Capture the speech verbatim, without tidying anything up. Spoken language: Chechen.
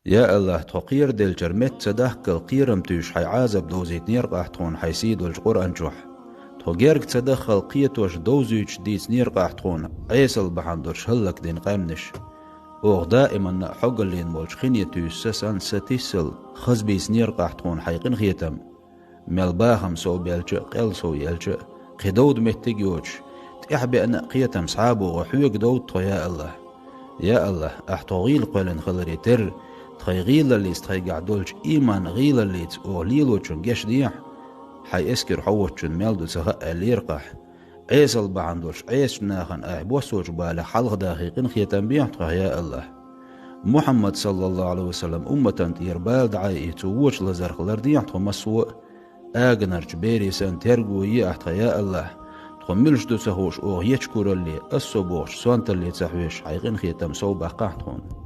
Я АллахӀ, тхо кхераделчара метта ца дахкал кхерам туьйсуш хьайн Ӏазап довзийтинера-кх ахь тхуна хьайн сий долчу Къуръан чохь. Тхо герга ца даххал кхетош довзуьйтуш дийцинера-кх ахь тхуна Ӏесалла бахьана долуш хӀаллакдина къаьмнаш. Оха даиманна а хьогаллина волчу хине туьйсу са санна, са тиссал хаза бийцинера-кх ахь тхуна хьайн къинхетам. Мел бахам сов белча а, къел сов елча а, кхин довда меттиг а йоцуш, тӀаьхьа беана а кхетам схьа а богӀу, хьоьга довда тхо, я АллахӀ. Я АллахӀ, ахь тхо гӀийла кхоьллина хиларе терра, тхайн гӀийлаллица тхайгахь долчу ийманан гӀийлаллица оха лелочунна гечдехьа, хьайн эскара хьо воцчунна мел ду ца хаьа аьллера-кх ахь. Ӏесалла бахьана долуш Ӏесачу нахана ахь боссочу балех хьалхадахийта къинхетам бехьа тхох, я АллахӀ. Мухьаммад, саллаллаху Ӏалайхи ва саллам, умматана тӀера бала дӀа а йита, цо вочу лазарх лардехьа тхо массо а, аганарчу берийн санна терго е ахь тхан, я АллахӀ. Тхо муьлш ду ца хууш оха ечу куралле, ас со бохучу сонталле ца хьоьжуш, хьайн къинхетам сов баккхахьа тхуна.